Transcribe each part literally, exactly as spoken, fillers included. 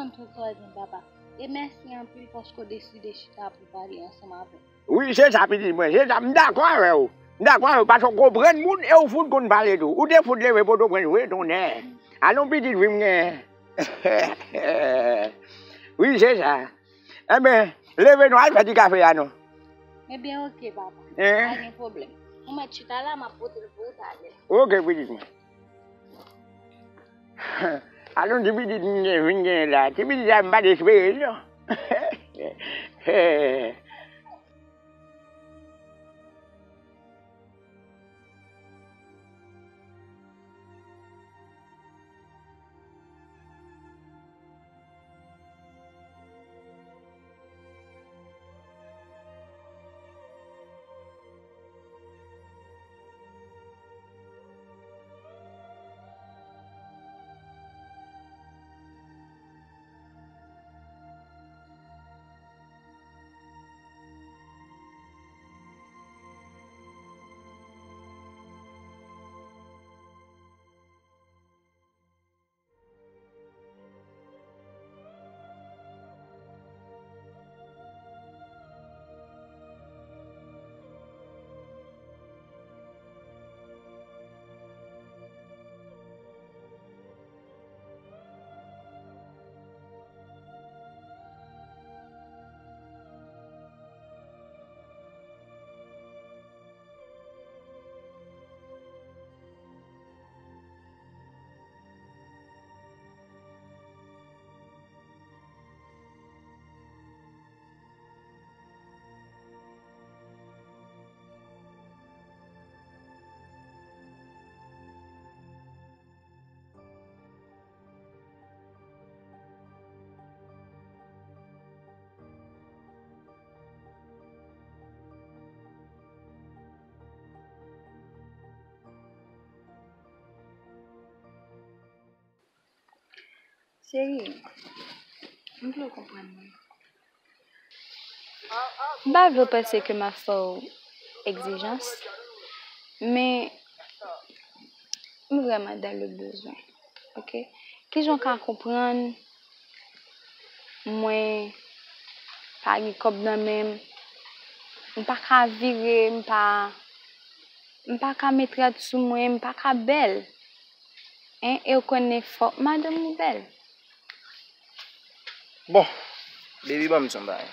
Konprann tout sa w di m, papa. E mèsi anpil paske w deside chita pou w pale ansanm avè m. Wi, se sa, pitit mwen, se sa, m dakò avè w. M dakò avè w, paske w konprann moun e w fout konn pale tou. Ou te fout leve Pòtoprens vre, tonnè. Alon, pitit, wi, m gen. Wi, se sa. Enben, leve non, al fè ti kafe a non. Ebyen, oke, papa. Hein? Pa gen pwoblèm. Ou mèt chita la, m ap pote l pou ou talè. Oke, pitit mwen. Alon, ti pitit m gen, vin gen la. Ti pitit la, m pa t espere l non. Cheri, m vle w konprann mwen. M pa vle w panse ke m ap fè w egzijans, men m vrèman dans le besoin, oke? Kijan w ka konprann mwen pa gen kòb nan men m, m pa ka vire, m pa, m pa ka met rad sou mwen, m pa ka bèl. Hein, e w konnen fòk madanm ou bèl. Bon, baby, ban m di w yon bagay.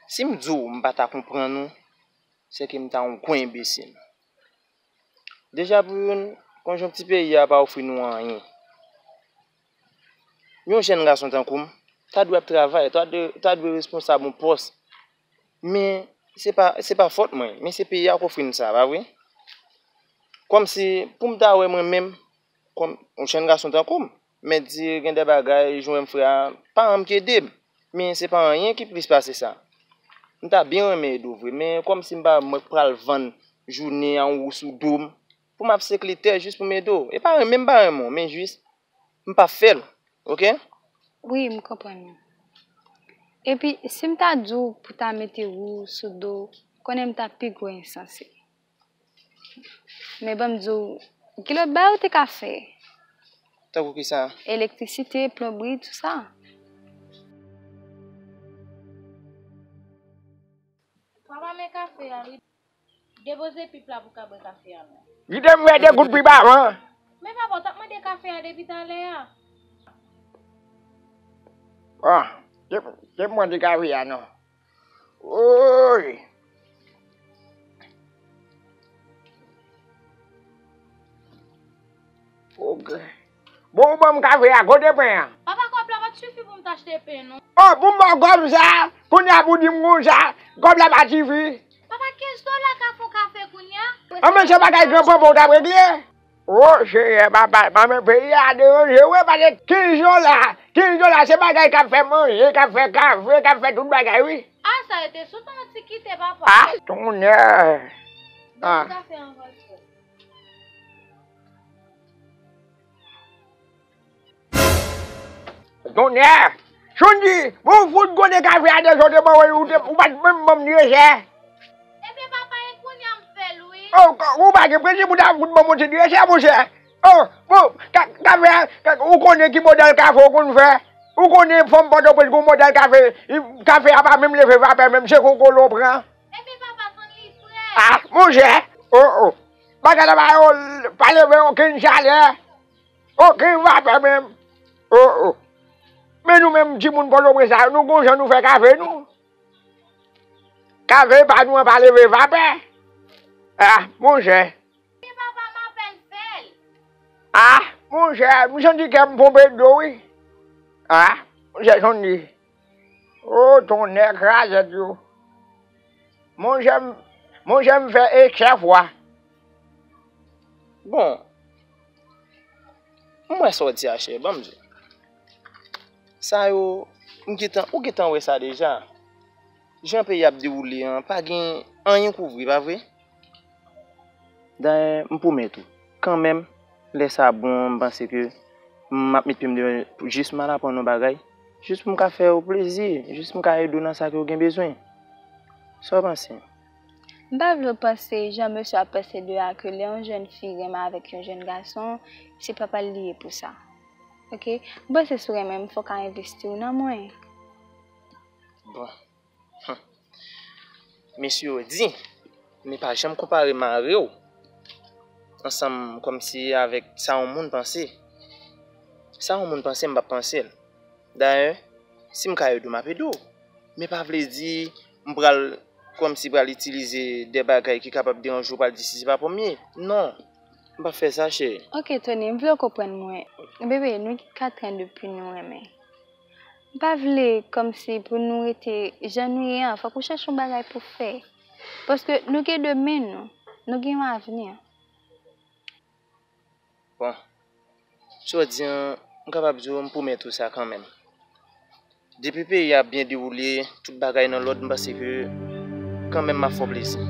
Si m di w m pa ta konprann ou, se ke m ta yon gwo enbesil. Deja pou youn, konjonkti peyi a pa ofri nou anyen. Yon jèn gason tankou m, ta dwe ap travay, ta dwe, ta dwe responsab yon pòs. Men se pa, se pa fòt mwen, men se peyi a k ofri m sa, pa vre? Kòmsi pou m ta wè mwen menm, kòm yon jèn gason tankou m, mèt di gen de bagay, jan w wè m fè a, paran m ki ede m. Men se pa anyen ki plis pase sa. M ta byen renmen ede w vre, men kòmsi m pa mwen k pral vann jounen an ou sou do m, pou m ap sekle tè jis pou m ede w. E pa renmen m pa renmen w, men jis m p ap fè l, oke? Wi, m konprann ou. Epi, si m ta di w pou ta mete wou sou do w, konnen m ta pi gwo ensanse. Men ban m di w, ki lòt bagay ou te ka fè? Tankou kisa? Elektrisite, plonbri, tout sa. Papa, men kafe a, wi. Depoze pip la pou ka bwè kafe a, non. Kite m fè de kout pip avan. Men papa, w t ap mande kafe a depi talè a. Ah, kite m mande kafe a, non. Woy! Ok. Bon, ou ban m kafe a, kote pen an? Papa, kòb la pa t sifi pou m t achte pen, non. Oh, pou m ba w kòb sa, kounye a pou di m konsa, kòb la pa t sifi. Papa, kenz dola ka fè w kafe kounye a? Anben, se bagay gran papa w t ap regle. Oh, Senyè, papa, manman peyi a deranje, wi, paske kenz dola, kenz dola, se bagay k ap fè manje, k ap fè kafe, k ap fè tout bagay, wi. A, sa rete sou tan ti kite, papa. Ah, tonnè. Ah. Kafe an vòltè. Tonnè! Sondy, bon, fout kote kafe a dezote ban mwen, ou te, ou pa t menm ban m dresè. Ebyen, papa, e kounye a m fè l, wi. Oh, ou pa gen prensip ou ta fout ban m yon ti dresè, monchè. Oh, bon, ka, kafe a, ka, ou konnen ki modèl kafe ou konn fè? Ou konnen fanm Pòtoprens gon modèl kafe, kafe a pa menm leve vapè menm, se kokolo pran. Epi papa, tann li frè. Ah, monchè, oh, oh. Bagay la pa yo, pa leve okenn chalè, okenn vapè menm. Oh, oh. Men nou menm timoun Pòtoprens sa, nou gon jan nou fè kafe nou. Kafe pa nou an pa leve vapè. Ah, monchè. Men papa, m apèn fè l. Ah, monchè, m santi kè m ponpe dlo, wi. Ah, monchè, santi. Oh, tonnè krazèt yo. Monchè, m, monchè, m fè eksè fwa. Bon, m wè sa w di a, chè, ban m di w. Sa yo, m gentan, ou gentan wè sa deja. Jan peyi ap dewoule an, pa gen anyen kouvri, pa vre? Dayè, m pwomèt ou, kanmenm, lè sa bon, m panse ke m ap met pye m deyò jis m al aprann yon bagay, jis pou m ka fè w plezi, jis pou m ka ede w nan sa ke w gen bezwen. Sa w panse? M pa vle w panse jan mesye ap panse de a ke lè yon jèn fi renmen avèk yon jèn gason, se papa l li ye pou sa. Oke? M panse si w renmen m, fò w ka envesti w nan mwen. Bon. Hum. Mesye yo di, men pa janm konpare mari w ansanm kòmsi avèk sa yon moun panse. Sa yon moun panse, m p ap panse l. Dayè, si m ka ede w, m ap ede w. Men pa vle di m pral kòmsi pral itilize de bagay ki kapab deranje w, pral di si se pa pwomye. Non, m p ap fè sa, cheri. Oke, Tony, m vle w konprann mwen. Bebe, nou gen katran depi nou renmen. M pa vle kòmsi pou nou rete jan nou ye an, fòk ou chèche yon bagay pou fè. Paske nou gen demen nou, nou gen yon avni. Bon, jodi a, m kapab di w, m pwomèt ou sa kanmenm. Depi peyi a ap byen dewoule, tout bagay nan lòd, m panse ke kanmenm m ap fè w plezi.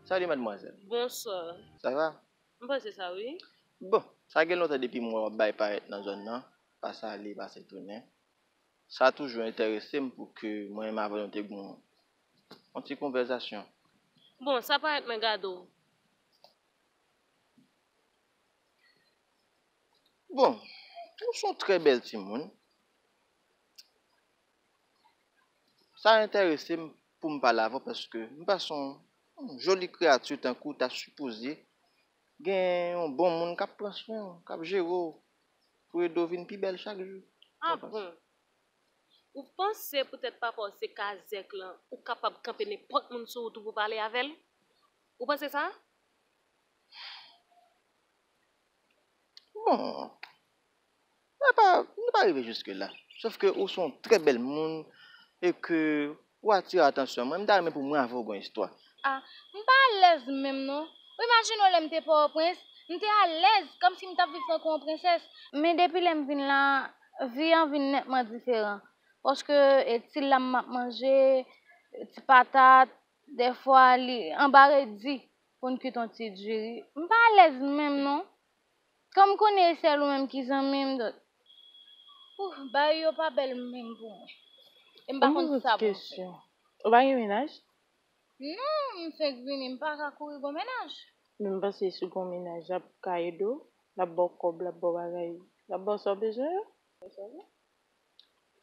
Salut, mademoiselle. Bonsoir. Ça va? M panse sa, wi. Bon, sa gen lontan depi m wè w ap bay parèt nan zòn nan, pase ale, pase tounen. Sa toujou enterese m pou ke mwen menm avè w nou te gen yon, yon ti konvèsasyon. Bon, sa parèt mwen gade w. Bon, ou se yon trè bèl timoun. Sa enterese m pou m pale avè w paske m panse yon, yon joli kreyati tankou w ta sipoze gen yon bon moun k ap pran swen w, k ap jere w, pou ede w vin pi bèl chak jou. Ah bon? Ou panse poutèt papa w se kazèk lan, ou kapab kanpe nenpòt moun sou wout ou pou pale avè l? Ou panse sa? Bon, nou pa, nou pa rive jiske la. Sòf ke ou se yon trè bèl moun e ke ou atire atansyon mwen. M ta renmen pou mwen avè w gen yon istwa. Ah, m pa alèz menm non. Ou imajine w lè m te Pòtoprens, m te alèz, kòmsi m t ap viv tankou yon prensès. Men depi lè m vin la, vi an vin nètman diferan. Paske, e, ti lam m ap manje, ti patat, dèfwa li anba redi pou n kwit yon ti diri. M pa alèz menm non. Kòm m konnen e sèl ou menm ki zanmi m, donk, ouh, bagay yo pa bèl menm pou mwen. E m pa konn sa pou m fè. Ou pa gen mennaj? Non, m fenk vini, m pa ka kouri gon mennaj. Men m panse si w gon mennaj, l ap ka ede w, l ap ba w kòb, l ap ba w bagay, l ap ba w sa w bezwen yo.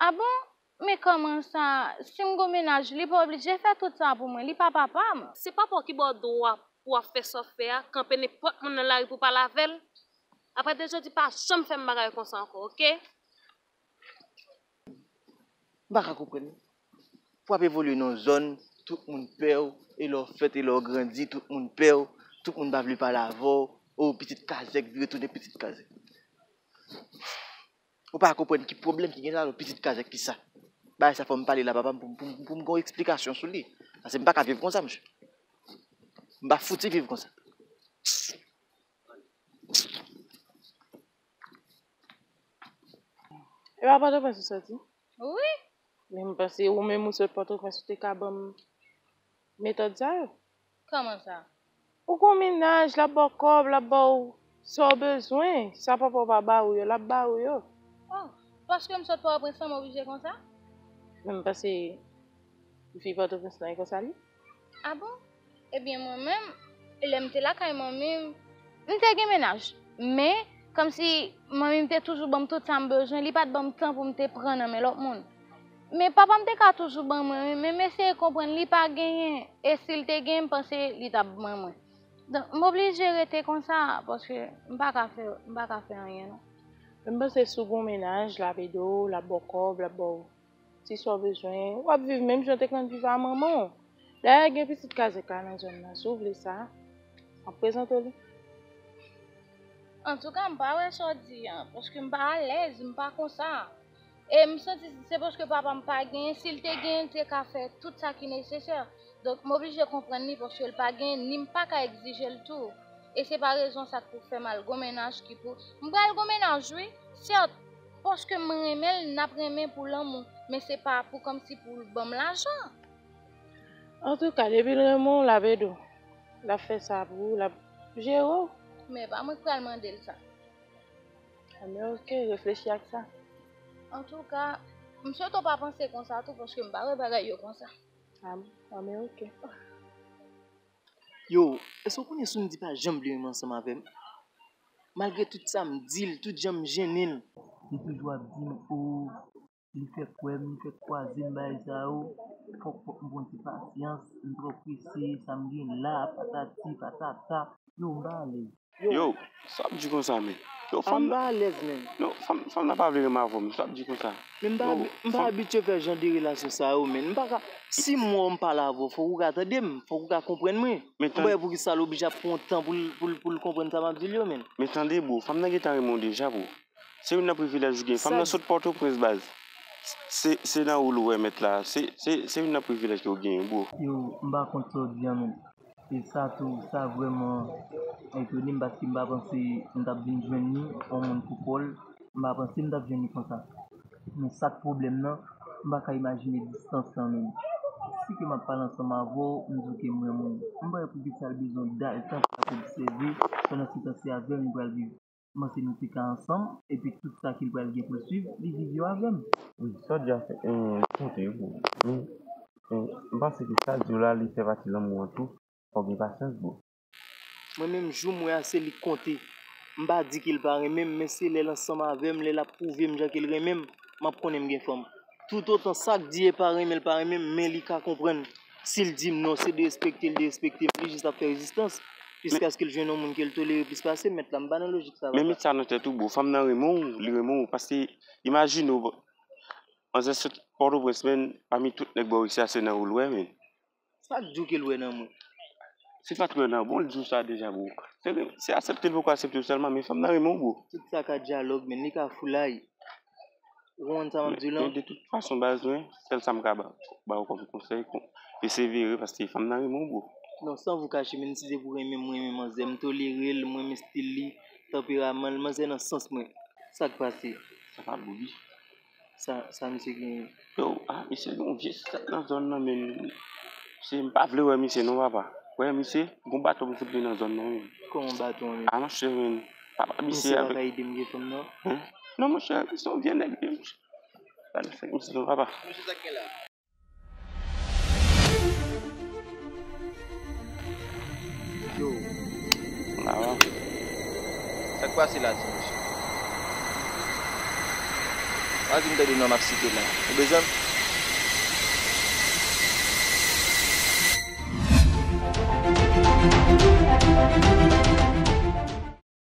Ah bon? Men kòman sa? Si m gon mennaj, li pa oblije fè tout sa pou mwen, li pa papa m. Se papa w ki ba w dwa pou w ap fè sa w fè a, kanpe nenpòt moun nan lari pou w pale avè l. Apati de jodi, pa janm fè m bagay konsa ankò, oke? M pa ka konprann. Pou w ap evolye nan yon zòn, tout moun pè w, e lè w fèt, e lè w grandi, tout moun pè w, tout moun pa vle pale avè w, o, pitit kazèk, vire tounen pitit kazèk. Ou pa konprann ki pwoblèm ki gen la, pitit kazèk ki sa. Bagay sa fò m pale la, papa m, pou, pou, pou m gen yon eksplikasyon sou li. Paske m pa ka viv konsa, mesye. M pa fouti viv konsa. E pa Pòtoprens ou soti? Wi. Men m panse ou menm ou sot Pòtoprens ou te ka ban m metòd sa yo. Kòman sa? Ou gon mennaj, l ap ba w kòb, l ap ba w sa w bezwen. Sa papa w pa ba ou yo, l ap ba ou yo. Oh, paske m sot Pòtoprens lan, m oblije konsa? Men m panse fi Pòtoprens lan e konsa li. Ah bon? Ebyen, mwen menm, lè m te lakay manmi m, m te gen mennaj. Men, kòmsi manmi m te toujou ban m tout sa m bezwen, li pa t ban m tan pou m te pran nan men lòt moun. Men papa m te ka toujou ban mwen, wi, men m eseye konprann li pa genyen. E si l te genyen, m panse li t ap ban mwen. Donk, m oblije rete konsa, paske m pa ka fè, m pa ka fè anyen, non. Men m panse si w gon mennaj, l ap ede w, l ap ba w kòb, l ap ba w ti sa w bezwen, w ap viv menm jan w te konn viv a manman w. Dayè, gen pitit kazèk la nan zòn nan, si w vle sa, m ap prezante w li. Antouka, m pa wè sa w di an, paske m pa alèz, m pa konsa. E m santi se paske papa m pa genyen, si l te genyen, l te ka fè tout sa ki nesesè. Donk, m oblije konprann li paske l pa genyen, ni m pa ka egzije l tou. E se pa rezon sa k pou fè m al gon mennaj ki pou. M pral gon mennaj, wi, sèt, paske m renmen l, n ap renmen pou lanmou, men se pa pou kòmsi pou l ban m lajan. Antouka, depi l renmen w, l ap ede w. L ap fè sa pou ou, l ap jere w. Men pa mwen k pral mande l sa. Anben, oke, reflechi ak sa. Antouka, m swete w pa panse konsa tou, paske m pa wè bagay yo konsa. Anben, oke. Yo, èske w konnen Sundy pa janm vle renmen ansanm avè m? Malgre tout sa m di l, tout jan m jennen l, li toujou ap di m, o, li fè kwè m, li fè kwaze m, bagay sa yo, fòk, fòk m pran ti pasyans, m twò prese, sa m gen la, patati, patata. Yo, m pa alèz. Yo, sa w ap di konsa, men? Yo, fanm nan pa alèz, men. Non, fanm, fanm nan pa vle renmen avè w, men sa w ap di konsa? Men m pa, yo, abi- m pa fanm abitye fè jan de relasyon sa yo, men. M pa ka, si m wè w m pale avè w, fòk ou ka tande m, fòk ou ka konprann mwen. Men m pa wè poukisa l oblije ap pran tan pou l, pou l, pou l konprann sa m ap di l yo, men. Men tande, bro, fanm nan gentan renmen w deja, bro. Se youn nan privilèj ou gen. Fanm nan sot Pòtoprens, baz. Se, se nan ou l wè mèt la. Se, se, se youn nan privilèj ke w genyen, bro. Yo, m pa konn sa w di an, men. E sa tou, sa vrèman etone m, paske m pa panse m t ap vin jwenn li, yon moun pou kò l. M pa panse m t ap jwenn li konsa. Men sa k pwoblèm nan, m pa ka imajine distans lan menm. Si ke m ap pale ansanm avè w, m di w ke m renmen w. M pa wè poukisa l bezwen dal tan pou l ap obsève pandan se tan se avè m li pral viv. M panse nou te ka ansanm, epi tout sa ke l pral gen pou l swiv, li viv yo avè m. Wi, sa w di a fèt, men, m konte pou ou. Men, men, m panse ke sa l di w la, li fè pati lanmou an tou. Fò w gen pasyans, bro. Mwen menm, jou m wè a, se li k konte. M pa di ke l pa renmen m, men se lè l ansanm avè m, lè l ap pwouve m jan ke l renmen m, m ap konnen m gen fanm. Toutotan sa k di e pa renmen l pa renmen m, men li ka konprann. Si l di m non, se derespekte l derespekte m, li jis ap fè rezistans, jiskaske l jwenn yon moun ke l tolere plis pase m. Mèt la, m pa nan lojik sa, papa. Men met sa nan tèt ou, bro. Fanm nan renmen w, li renmen w. Paske, imajine w, manzè sot Pòtoprens, men, pami tout nèg bò isi a, se nan ou l wè, men. Sa k di w ke l wè nan mwen? Se pa t wè nan bon, l di w sa deja, bro. Se, se aksepte l poko aksepte w sèlman, men fanm nan renmen w, bro. Tout sa ka dyalòg, men li ka foulay. Ou konprann sa m ap di w lan? Men, men de tout fason, baz, mwen, sèl sa m ka ba, ba w kòm konsèy, kon, pesevere, paske fanm nan renmen w, bro. Non, san vou kache, menm si se pou renmen m, renmen manzè, m tolere l, m renmen stil li, tanperaman l, manzè nan sans mwen. Sa k pase? Sa pa boubi. Sa, sa misye genyen? Yo, ah, misye gen yon vye sèt nan zòn nan, men. Se, m pa vle wè misye non, papa. Wè misye, gon baton misye pran nan zòn nan, men. Kòman baton an, men? Ah, monchè, men. Papa misye avèk. Misye pa ka ede m gen fanm nan? Hein? Non, monchè, misye yon vye nèg, men, monchè. Pa nan fèk misye non, papa. Yo. Sa k pase la, ti mesye? Pa di m tande non m ap site la. Ou bezwen m?